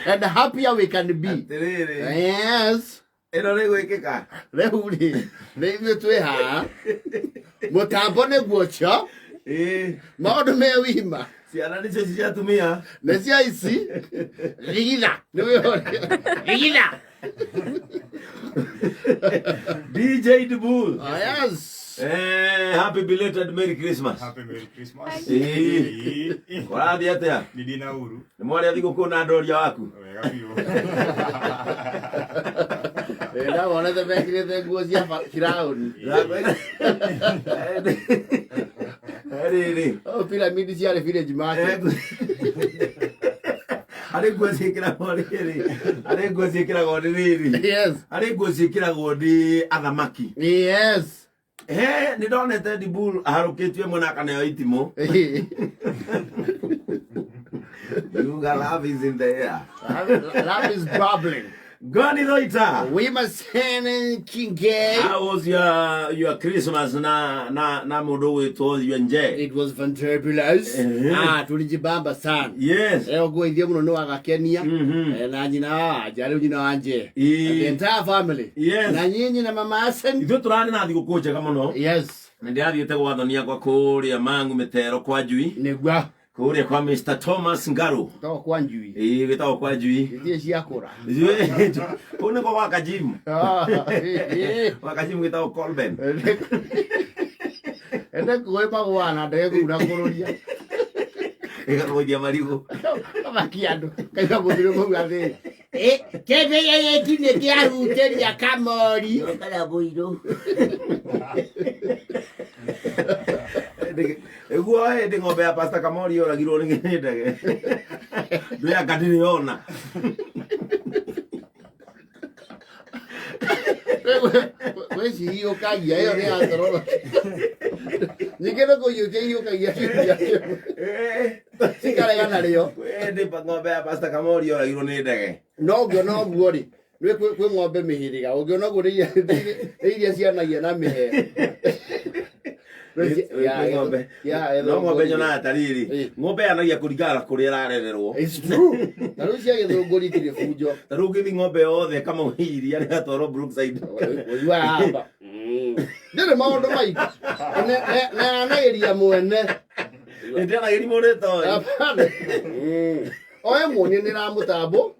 And happier we can be. Atĩrĩrĩ. Yes. Ĩno nĩ gwĩkĩka. Rĩu rĩ, nĩ ithuĩ twĩ haha. Mũtambo nĩguo ũcio. Ĩĩ. Maũndũ me wima. Ciana nĩcio cia atumia. Nĩ cia ici. Rigitha. Nĩ wĩhore. Rigitha. DJ Dibul. Oh, yes. Eh, happy belated Merry Christmas. Happy Merry Christmas. Ĩĩ. Ĩĩ. Ũrathiĩ atĩa? Nĩ ndina uru. Nĩ mwarĩa thigũkũ na ndoria waku? Wega biũ. Ndawonete mekĩrĩte nguo cia Firaũni. Rĩrĩ. Oh, pyramid ciarĩ village market. Harĩ nguo ciĩkĩragwo rĩrĩ. Harĩ nguo ciĩkĩragwo nĩ rĩrĩ. Yes. Harĩ nguo ciĩkĩragwo nĩ athamaki. Yes. He, nĩ ndonete Dibul aharũkĩtio ĩmwe na akaneo itimũ. Yuga love is in the air. Love is bubbling. Goni Loita. We must send King Gay. How was your Christmas na mũndũ ũgwĩtwo Nje? It was fantabulous. Ah, tulijibamba sana. Yes. Eh, ũguo ithuĩ mũno nĩ wagakenia. Eh, na nyina wa Wanja, rĩu nyina wa Nje. The entire family. Yes. Na nyinyi na mama Hassan. Ithuĩ tũrarĩ na thigũkũ njega mũno. Yes. Nĩ ndĩrathiĩte gwa thoni yakwa kũrĩa Mang'u Mĩtero kwa Njui. Nĩguo. Kũrĩa kwa Mr. Thomas Ngaru. Toko kwa Njui. Ĩĩ gĩtagwo kwa Njui. Ithiĩ ciakũra. Kũu nĩkuo gwa Kajimu. Ah, ĩĩ. Gwa Kajimu gĩtagwo Colben. Ende kuwe magwa na ndege kuu na kũrũria. Ĩgakũgũithia marigũ. Kamakia andũ. Kaigua mũthiro kũu athĩ. Kebe yeye nĩ kĩahutĩria kamori. Kana mũirũ. Ĩguo hĩndĩ ng'ombe ya Pastor Kamori yoragirwo nĩ ndege. Ndũyanga ndĩrĩ yona. Wĩcihiũkagia ĩyo nĩ ya tororo. Ningĩ nĩ kũhiũkia ihiũkagia kiuria kĩmwe. Cikarega narĩo. Hĩndĩ ng'ombe ya Pastor Kamori yoragirwo nĩ ndege. No ũngĩona ũguo rĩ, nĩ kwĩ ng'ombe mĩhĩrĩga. Ũngĩona ũguo nĩ iria cianagia na mĩhĩa. Kwĩ ng'ombe. No ng'ombe nyonaga ta rĩrĩ. Ng'ombe yanagia kũringana na kũrĩa ĩrarererwo. It's true. Na rĩu cia gĩthũngũri itirĩ bunjo. Ta rĩu ũngĩthiĩ ng'ombe yothe ĩkamagwo iria rĩgatwarwo Brookside. Ũiguaga hamba. Ndĩrĩ maũndũ maingĩ. Na yanagĩria mwene. Ĩndĩanagĩria mũndũ ĩtoĩ. Hapana. Oe muonie nĩ ramũtambo.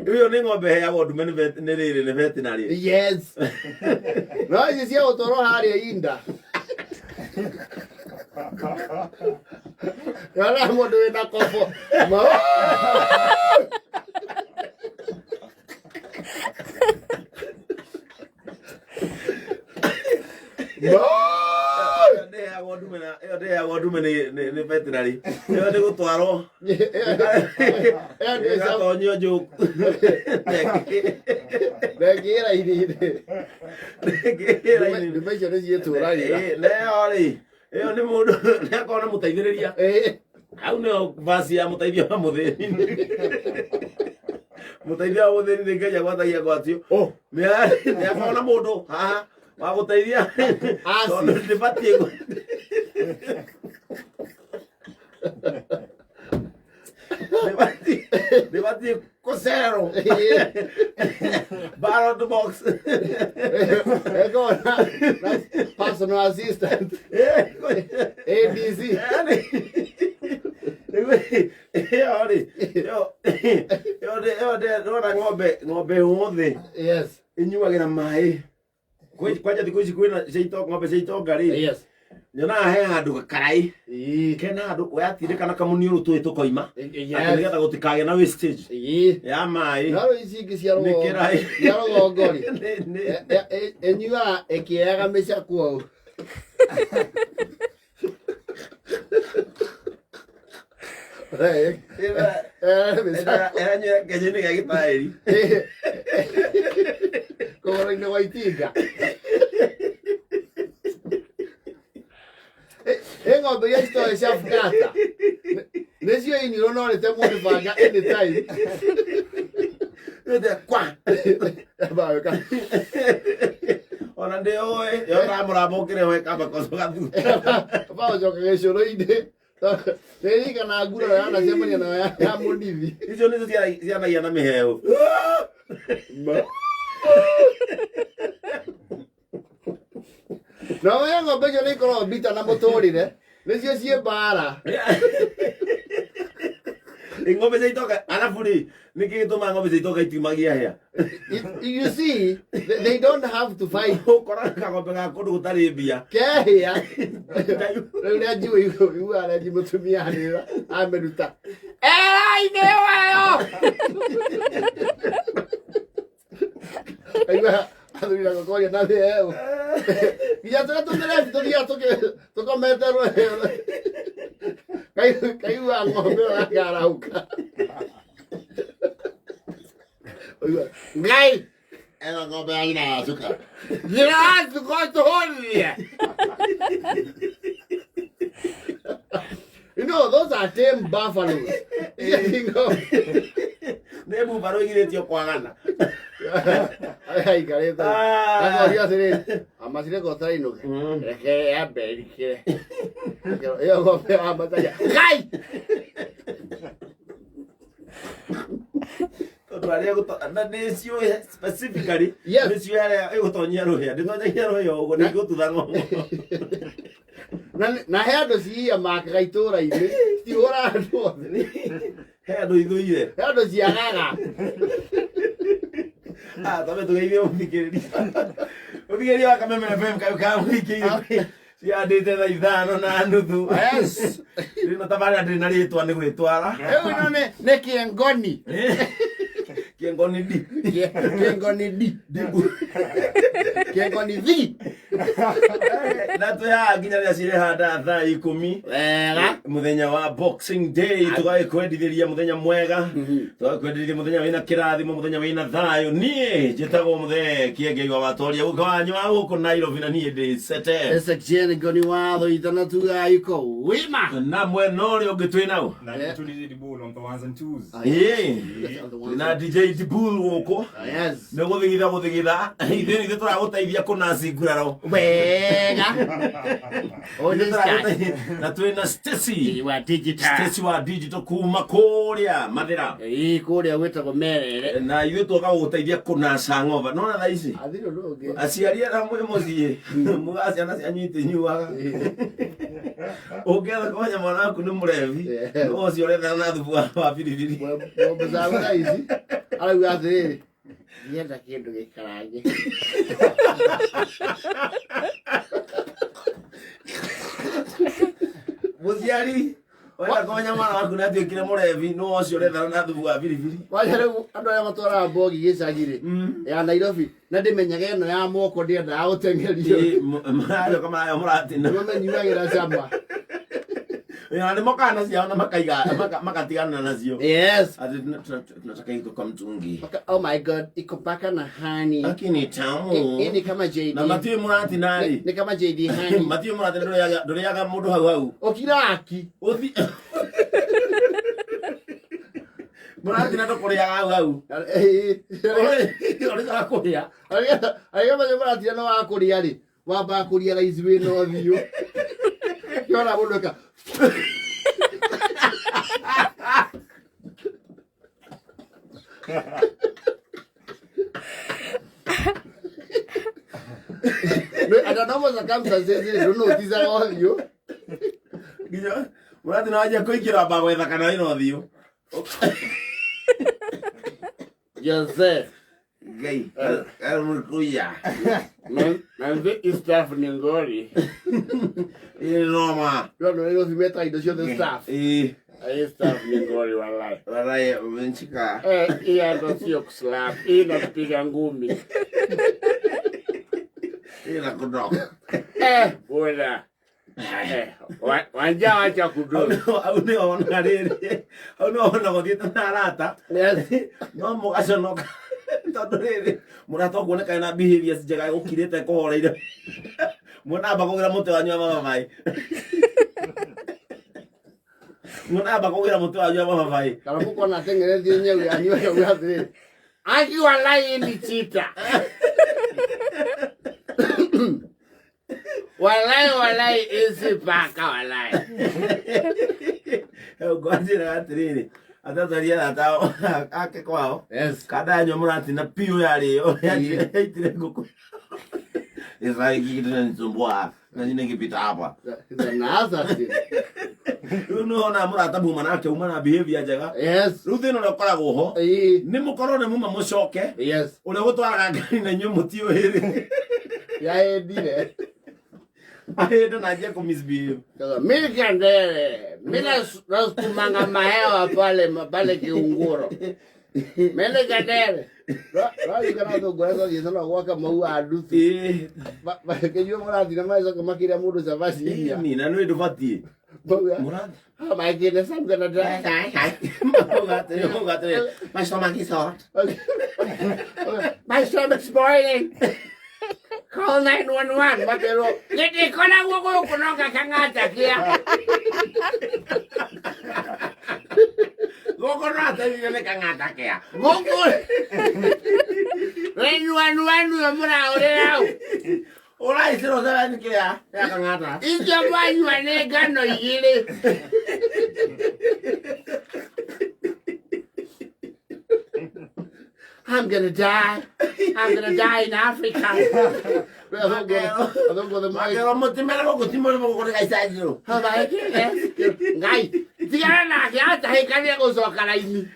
Rĩu ĩyo nĩ ng'ombe ĩheagwo ndume nĩ rĩrĩ nĩ veterinary. Yes. No ici cia gũtwarwo harĩa inda. Yona mũndũ wĩna kobo. Ĩyo ndĩheagwo ndume ĩyo ndĩheagwo ndume nĩ veterinary. Ĩyo nĩ gũtwarwo ĩgatonyio njũku. Ndengĩra-inĩ. Ndume icio nĩ ciĩtũragĩra. Nayo rĩ, ĩyo nĩ mũndũ nĩ akorwo na mũteithĩrĩria. Hau nĩyo basi ya mũteithia wa mũthĩni. Mũteithia wa mũthĩni nĩ Ngai agwatagia gwatio. Nĩ akorwo na mũndũ haha wa gũteithia. Tondũ ndĩbatiĩ ndĩbatiĩ kũcererwo. Ballot box. Eko na personal assistant. ADC. Ĩyo rĩ, ĩyo ĩyo ndĩrona ng'ombe ng'ombe yothe Yes. ĩnyuagĩra maĩ. Kwanja thikũ ici kwĩna cia ng'ombe cia itonga rĩ. Yes. Nyonaga he handũ gakarai kena handũ wayatindĩka na kamuniũrũ tũĩ tũkoima atĩ nĩgetha gũtikagĩe na wastage ya maĩ. No rĩu ici ingĩ cia Nĩ rũgongo kĩraĩ. cia rũgongo rĩ Nĩ ĩnyuaga ĩkĩoyaga mĩcakwo ũũ. Ĩranyuĩra kĩnyua-inĩ gĩa gĩtaĩri. Kũgũrũ-inĩ gwa itinga. Ĩ ng'ombe iria citoĩ cia bukata nĩcio iniũrũ no rĩtemwo nĩ banga anytime. Ĩte kwa. Baweka. Ona ndĩũĩ, yonaga mũramba ũkĩrehwo ĩkamba koco gathutha. Baũcoka gĩcũrũ-inĩ. Nĩririkana nguraro yanacemania nayo ya mũnithi. Icio nĩcio cianagia na mĩheũ. No we ng'ombe icio nĩ ikoragwo mbita na mũtũrĩre, nĩcio ciĩ mbara. Ng'ombe cia itoka arabu rĩ, nĩkĩ gĩtũmaga ng'ombe cia itoka itiumagia hĩa? You see, they don't have to fight. Ũkoraga kang'ombe ga kũndũ gũtarĩ mbia. Kehĩa. Rĩu rĩa njiũ iguaga rĩa njiũ mũtumia anĩrĩra amĩruta. Erai nĩyo ĩyo. Aigua athuri na gũkoria na thĩ ĩyo. Nginya tũrĩa tũmĩrebi tũthiaga tũkomete rũhĩa. Kaigua ng'ombe ĩyo yakarahũka. Aigua, Ngai ĩno ng'ombe ya nyina ya cuka. Nyina wa cuka ũtũhũrire. You know, those are tame buffaloes. Icio ti ng'ombe. Nĩ mbumbarũ ĩgirĩtio kwagana. Aikarĩte. Akoria atĩrĩrĩ, amacire gotara inũke. Reke yambe ĩrikĩre. Ĩyo ng'ombe yambatagia. Ngai! Tondũ arĩa na nĩciũĩ specifically. Nĩciũĩ harĩa ĩgũtonyia rũhĩa. Ndĩtonyagia rũhĩa ũguo, nĩ igũtutha ng'ombe. Na he andũ ciia makaga itũũra-inĩ, citihũraga andũ othe. He andũ ithũire. He andũ ciagaga. Ah, twambe tũgeithie mũthikĩrĩria. Mũthikĩrĩria wa Kameme FM kayũ ka mũingĩ ciandĩte thaa 5:30. Yes. Rĩu na tabarĩra ndĩrĩ na rĩtwa nĩ gwĩtwara. Rĩu ĩno nĩ kĩengoni. Kĩengoni D. Kĩengoni D. Kĩengoni V. Na twĩ haha nginya rĩrĩa cirehanda thaa 10. Wega. Mũthenya wa Boxing Day tũgagĩkwendithĩria mũthenya mwega, tũgagĩkwendithĩria mũthenya wĩna kĩrathimo, mũthenya wĩna thayũ. Niĩ njĩtagwo Mũthee Kĩengei wa Watoria gũka wanyu wa gũkũ Nairobi, na niĩ ndĩ Sete. Section ngoni watho itana tuga iko wima. Na mwena ũrĩa ũngĩ twĩ nao Na nĩ DJ Dibul on the ones and twos. Ĩĩ. Twĩna DJ Dibul gũkũ. Yes. Nĩ gũthigitha gũthigitha ithuĩ nithuĩ tũragũteithia kũnaci nguraro. Wega. Ithuĩ tũragũteithia. Na twĩna Stacy. Wa digital. Stacy wa digital kuma kũrĩa Mathĩra. Ĩĩ, kũrĩa gwĩtagwo Merere. Na ithuĩ twoka gũgũteithia kũnaca ng'ombe. Nona thaa ici Athiri ũndũ ũngĩ. Aciari arĩa mwĩ mũciĩ muga ciana cianyu itinyuaga, ũngĩetha kũmenya mwana waku nĩ mũrebi, no ũcio ũrethana na thubu wa biribiri. Ng'ombe za thaa ici arauga atĩrĩrĩ, ndienda kĩndũ gĩkarange. Mũciari wenda kũmenya mwana waku nĩ atuĩkire mũrebi, no ũcio ũrethana na thubu wa biribiri. Kwanja rĩu andũ arĩa matwaraga mbogi gĩcagi rĩ, ya Nairobi, na ndĩmenyaga ĩno ya moko ndĩendaga gũteng'erio. Maracoka marayo mũratina. Nĩmamenyuagĩra cama. Na nĩ mokaga na ciao na makaiga makatigana nacio. Ati tunataka iko kwa mtungi. Oh my God, iko mpaka na honey. Lakini tamu. Hii ni kama JD. Na matiũĩ mũratina rĩ. Ni kama JD honey. Matiũĩ mũratina ndũrĩaga mũndũ hau hau. Ũkiraki. Ũthi mũratina ndũkũrĩaga hau hau. Ũrĩaga kũrĩa. Arĩa manya mũratina no wa kũrĩa rĩ, wambaga kũria raici wĩna ũthiũ. Kĩona mũndũ eka. Under normal circumstances, ndũnũticaga ũthiũ. Nginya mũratina wanjia kũingĩra wambaga gwetha kana wĩna ũthiũ. Jose. Ngai mũkuya. Na staff ni ngori. Ĩ noma. Rĩu Nairobi metaga indo ciothe staff. Ĩ. Hii staff ni ngori wallahi. Wallahi umenshika. Hii hata sio kuslap. Hii inakupiga ngumi. Ĩ na kudoka. Bwana. Wanja wacha kudoka. Hau nĩ ona rĩrĩ, hau nĩ ona gũthiĩte na arata. No mũgaconoka tondũ rĩrĩ mũrata ũkuoneka ena behaviors njega, gũkirĩte kũhoreire, mwenamba kũgĩra mũtĩ wanyu wa mababaĩ, mwenamba kũgĩra mũtĩ wanyu wa mababaĩ. Kana mũkona ateng'eretie nyau yanyu akauga atĩrĩrĩ, aki wallahi ni chita. Walai walai ici paka walai. Ngwanjĩraga atĩrĩrĩ atatwaria arata ake kwao. Yes. Kandanyua mũratina piũ yarĩo yaitire ngũkũ. Sasa hiki kitu kinanisumbua na nini nikipita hapa. Naza. Rĩu nĩ wona mũrata muma nake uma na behavior njega. Yes. Rĩu thĩna ũrĩa ũkoragwo ho Ĩĩ. nĩ mũkorwo nĩ muma mũcoke Yes. ũrĩa gũtwaraga ngari na inyuĩ mũtiũĩ Yaendire. ahĩndĩ na anjie kũ misbehave. Sasa mimi kandere, mimi nasukumanga mahewa pale pale kiunguro. Mimi kandere. Rari kana thungura thiĩte no gwaka maua nduthi. Ĩĩ. Makĩnyua mũrathi na macoka makĩrĩa mũndũ cabaci inya. Ĩni, na nĩ ndũbatiĩ. Mauga, Mũrathi. "Ah, my goodness, I'm gonna die." Mauga atĩrĩ, mauga atĩrĩ, my stomach is hot. My stomach's boiling. Call 911. Makerwo, gĩtikoragwo gũkũ no gakang'ata kĩa. Gũkũ no ateithio nĩ kang'ata kĩa. Gũkũ. 911 ũyũ mũrahũrĩra hau. Ũraicirwo seven kĩa ya kang'ata. Icio mwanyua nĩ ngano igĩrĩ. I'm gonna die. I'm gonna die in Africa. Makerwo mũtimere gũkũ ti mũrimũ gũkũ nĩ gaicanjirũ. Ngai, tigana nake atahĩkania gũcoka raini.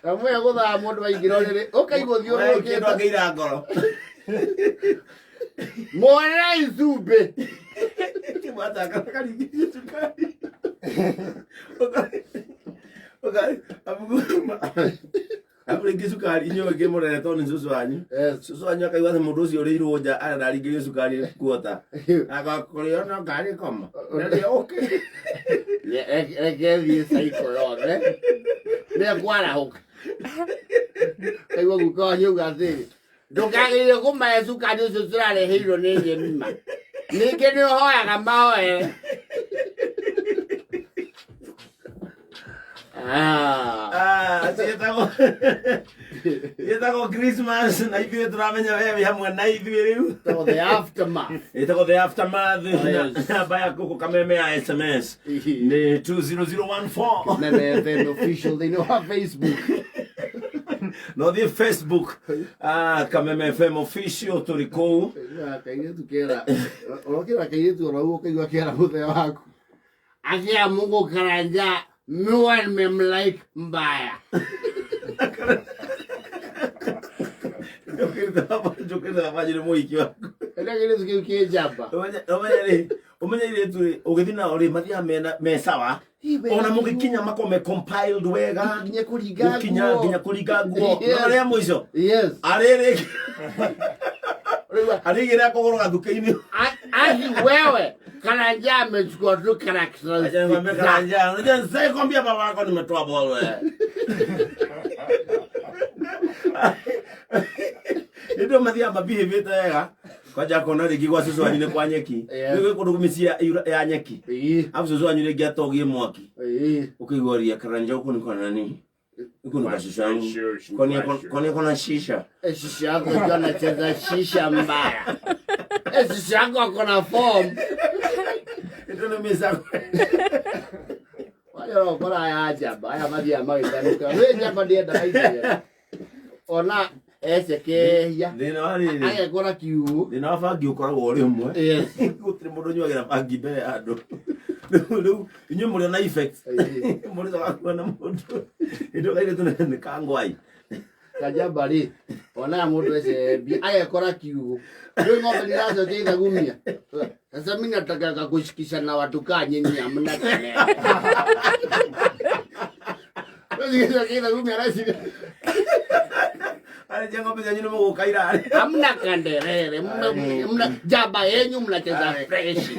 Kamwe gũthaa mũndũ aingĩra ũrĩrĩ, ũkaigua Kĩndũ ũthiũrũrũkĩte. angĩira ngoro. Muoera icumbĩ. Kĩmwataka karingithie cukari. Abu rĩngĩ cukari inyuĩ ĩngĩ mũreretwo nĩ cũcũ wanyu. Yes. Cũcũ wanyu akaigua atĩ mũndũ ũcio ũrĩirwo nja arenda aringĩrio cukari kuota. Agakũrĩo no ngari koma. Nĩ okay. Reke thiĩ cycle yothe. Nĩekwarahũka. Kaigua guka wanyu auga atĩrĩ, ndũkagĩrĩire kũmahe cukari ũcio tũrareheirwo nĩ nyemima. Ningĩ nĩ ũhoyaga mahoere. Ah. Ah, ciĩtagwo Christmas na ithuĩ tũramenya we wĩ hamwe na ithuĩ rĩu. So the aftermath. Ĩtagwo the aftermath Oh, yes. na namba ya gũkũ kameme ya SMS nĩ 20014. Meme FM official thĩinĩ wa Facebook. No thiĩ Facebook, ah, Kameme FM official tũrĩ kũu. Kairĩtu kera ũrokĩra kairĩtu oro ũguo ũkaigua kera mũthee waku. Akia Mungu karanja miwa nimemlike mbaya. Njũkĩrĩte gabanjĩ nĩ mũhiki waku. Ĩrĩa kairĩtu kĩu kĩ njamba. Ũmenye rĩ, ũmenye irĩtu rĩ, ũgĩthiĩ nao rĩ, mathiaga mena me sawa. Ona mũgĩkinya makorwo me compiled wega. Nginya kũringa Gũkinya nguo. nginya kũringa nguo. Yes. No rĩa mũico. Yes. Arĩrĩ Rĩu arĩigĩrĩra kũgũrũ gathukĩ-inĩ. Aki wewe karanja amechukua tu characteristics Acha nikwambie zake. Karanja, unajua sasa kwambia baba yako nimetoa ball wewe. Ndio mathiaga mabihĩvĩte wega kwanja kona rĩngĩ gwa cũcũ wanyu nĩ kwa nyeki. Yes. Rĩu gwĩ kũndũ mĩciĩ ya nyeki. Ĩĩ. Alafu cũcũ wanyu rĩngĩ atogie mwaki. Ĩĩ. Ũkaigua ria Karanja huku ni kwa nani? Huku ni kwa shushu yangu. Kwani ako na shisha? Shisha yako ndio anacheza shisha mbaya. Shisha yako ako na form. Ndio nĩ mĩca. Wale ũrokora aya njamba aya mathiaga magĩtanuka. Wĩ njamba ndĩendaga inegene. Ona ecekehia Thĩna wa rĩrĩ. agekora kiugũ. Thĩna wa bangi ũkoragwo ũrĩ ũmwe. Yes. Gũtirĩ mũndũ ũnyuagĩra bangi mbere ya andũ. Rĩu inyuĩ mũrĩ na effects. Ĩĩ. Mũrĩ ta kuona mũndũ. Ĩndũ kairĩtu nĩ kangwai. Kanjamba rĩ ona mũndũ ecembia agekora kiugũ. Rĩu ng'ombe nĩiracokia ithagumia. Sasa mimi nataka kushikisha na watu kaa nyinyi hamna kelele. Rĩu ithagumia araciria Arĩnjia ng'ombe cianyu nĩ mũgũka irarĩ. hamna kanderere mna jaba yenyu mnacheza fresh.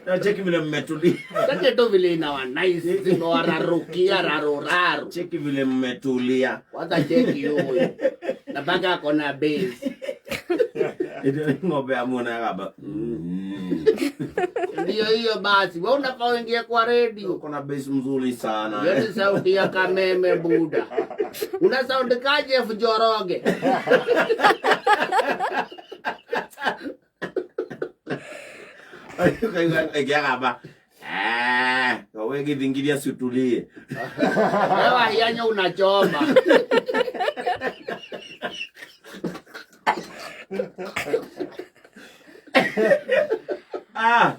Na cheki vile mmetulia. Sasa tu vile inawa nice zimewararukia raruraru. Cheki vile mmetulia. Kwanza cheki huyu na mpaka ako na base. Ĩndĩ nĩ ng'ombe ya muona yagamba. Ndio hiyo basi, wewe unafaa uingie kwa redio. Uko na base mzuri sana. Hiyo ni sauti ya Kameme Buda. Una sound ka Jeff Njoroge. Ũkaigua ĩkĩagamba, "Eh, we gĩthingiria ciutulie." Wewe wahianya unachoma. Ah.